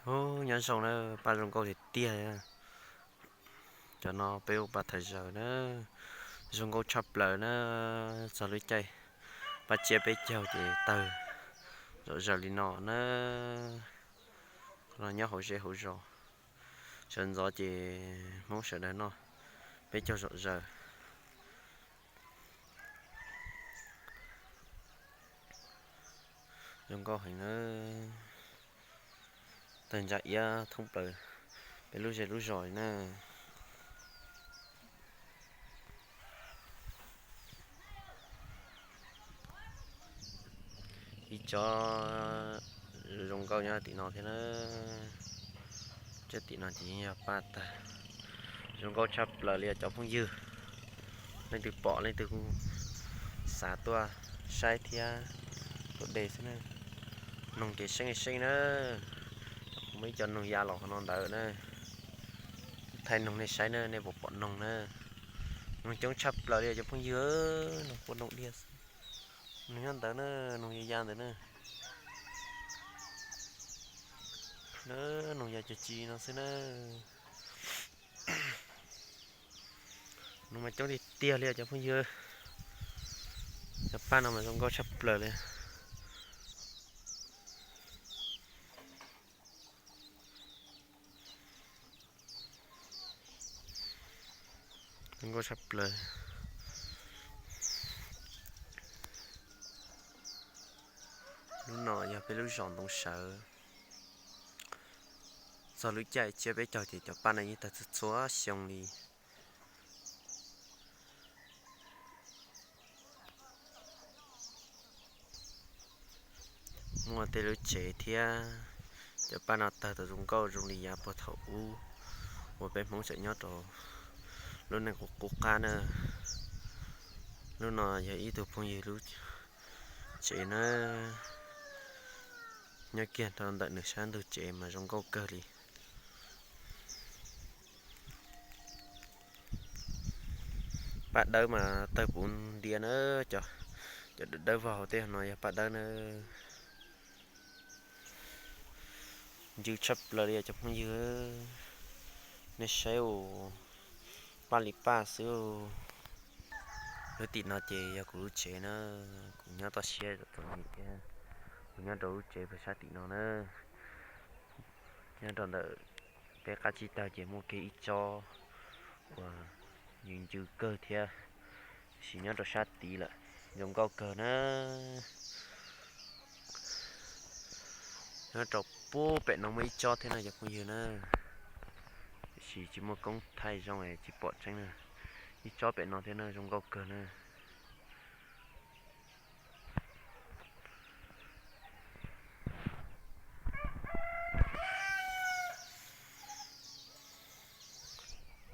Nyob zoo na, paj zoo nkauj tiag tiag. Cov no peb ua paj thawj zaug na, zoo nkauj tshaj plaws na. Txog lub caij paj tsiab peb caug ces tawg zom zaws li no na. Qhov no nyob hauv zej hauv zos, sawv ntxov ces Hmoob sawv daws noj peb caug zom zaws. Zoo nkauj heev na, tawg ntsa iab thoob plaws peb lub zej lub zos li na. Ib tsob zoo nkauj nyob tim no thiab na. Tsob tim no ces yeej yog paj tawg, zoo nkauj tshaj plaws li os cov phooj ywg. Leej twg pom leej twg kuj xav tuaj saib thiab tuaj de xwb na. Noog ces seeb seeb na, muaj ib co noog ya los qhov no ntawd na. Thaij noog nej saib na, nej puas pom noog na. Noog coob tshaj plaws li os cov phooj ywg, noog pua noog diaj xwb. Noog nyob ntawd na, noog ya ya ntawd na. Na, noog ya cog ci no xwb na. Noog mas coob tiag tiag li os cov phooj ywg. Cov paj no mas zoo nkauj tshaj plaws li. Zoo nkauj tshaj plaws. Lub no yog peb lub zos Ntoo Sawv. Txog lub caij tsiab peb caug ces cov paj no yeej tawg txhua txhua xyoo li. Muaj tej lub tsev thiab, cov paj no tawg tau zoo nkauj zoo li yav puag thaum ub uas peb Hmoob tseem nyob rau lub neej qub qub qab na. Lub no yog ib tug phooj ywg lub tsev na, nyob kiag rau ntawm nws sab ntug tsev mas zoo nkauj kawg li. Paj dawb mas tawg puv ntia na, cov dawb dawb vog hauv tej no yog paj dawb na. Ncw tshaj plaws li os cov phooj ywg, nej saib us, paj li paj xwb. Lub tim no ces yog kuv lub tsev na, kuv nyob toj siab txom nyem thiab. Kuv nyob rau lub tsev puag sab tim no na, nyob rau ntawm peb qab tsib taug ces muaj kiag ib tsob uas ncw ncw kawg thiab, tiam sis nyob rau sab tid lawm, zoo nkauj kawg na. Nyob rau puag pem no muaj ib tsob thiab no cov phooj ywg na, tiam sis tsis muaj koob thaij zoo es tsis pom tseeb na. Ib tsob pem no thiab na, zoo nkauj kawg na.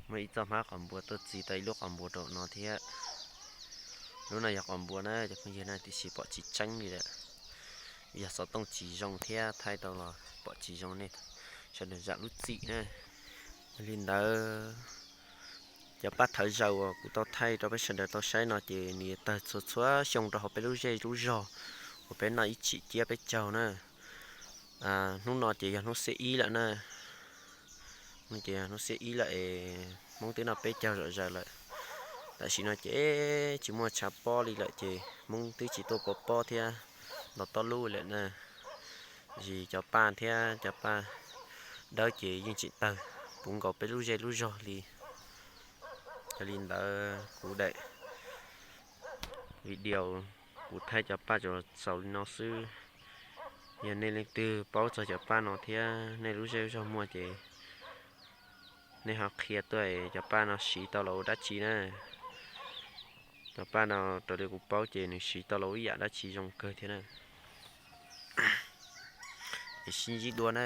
Muaj ib txoj hmab qos npua tuaj txi tau ib lub qos npua rau no thiab. Lub no yog qos npua na cov phooj ywg na, tiam sis pom tsis tseeb li lawm. Yog xov tooj tsis zoo thiab thaij tau los pom tsis zoo, nej sawv daws zam lub txim na. Yog li ntawd, cov paj thawv zaws uas kuv tau thaij rau peb sawv daws tau saib no ces nws tawg txhua txhua xyoo rau hauv peb lub zej lub zog uas peb noj ib tshim ciab peb caug na. Hnub no ces yog hnub xiab ib lawm na. Ces yog hnub xiab ib lawm es Hmoob twb noj peb caug zom zaws lawm. Tam sim no ces tsis muaj tshav pob li lawm ces Hmoob twb tsis tuaj pov pob thiab nto tob lub lawm na. Tiam sis cov paj thiab cov paj dawb ces yeej tseem tawg puv nkaus peb lub zej lub zog li. Yog li ntawd kuv daim video kuv thaij cov paj tsuas xaus li no xwb. Yog nej leej twg paub txog cov paj no thiab nej lub zej lub zog muaj ces nej ho qhia tuaj cov paj no siv tau los ua dab tsi na. Cov paj no raws li kuv paub ces nws siv tau los ua ib yam dab tsi zoo kawg thiab na. Es sib ntsib dua na.